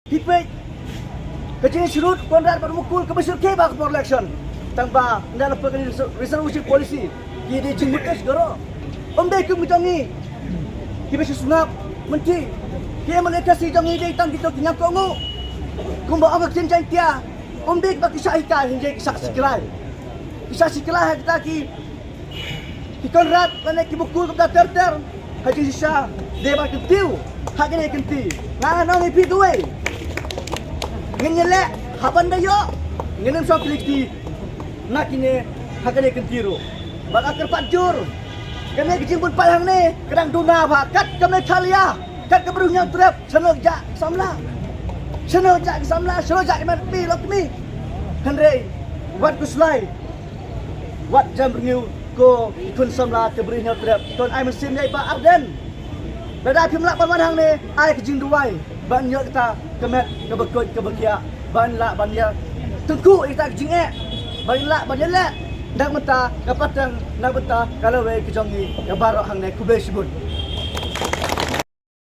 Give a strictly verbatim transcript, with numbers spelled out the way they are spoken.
Phi peit ka jingsyrut Conrad bad u Mukul kaba shyrkhei bha ha ka por election. Tang ba ynda la peit ka resolution policy, ki dei jingmut ka shkoro. Ym dei kum ki jong ngi kiba shu sngap mynta. Ki MLA Khasi jong ngi dei tang kito ki ñiangkohnguh. Kumba ong ka ktien Jaiñtia, ym dei ba ki shah hikai, hynrei ki shah siklai. Ki shah siklai ha kita ki, ki Conrad lane ki Mukul kumta ter ter. Ha jingshisha dei ban kyntiew ha kane ka kynti. Nga ngan ong ïa phi kawei, ngin ïaleh haba ynda ïoh, ngin ym shong kylli kti na kine ha kane ka kynti ruh. Bad nga kyrpad jur, kane ka jingbun paid hangne ka dang duna bha. Kat ka Meghalaya, kat ka Bri Hynñiewtrep, shano jah ki samla? Shano jah ki samla? Shano jah ki met kmie lok kmie? Hynrei wat khuslai, wat jem rngiew ko ki khun samla ka Bri Hynñiewtrep. To ai mynsiem ïa i Bah Ardent. Lada phim lah ban wan hangne, ai ka jingduwai ban ïoh kata ka met kaba koit kaba khiah, ban lah ban ïa tyngkhuh ïa kata ka jingeh, ban lah ban ïaleh na ka bynta ka pateng, na ka bynta ka lawei ka jong ngi ka baroh hangne. Khublei shibun.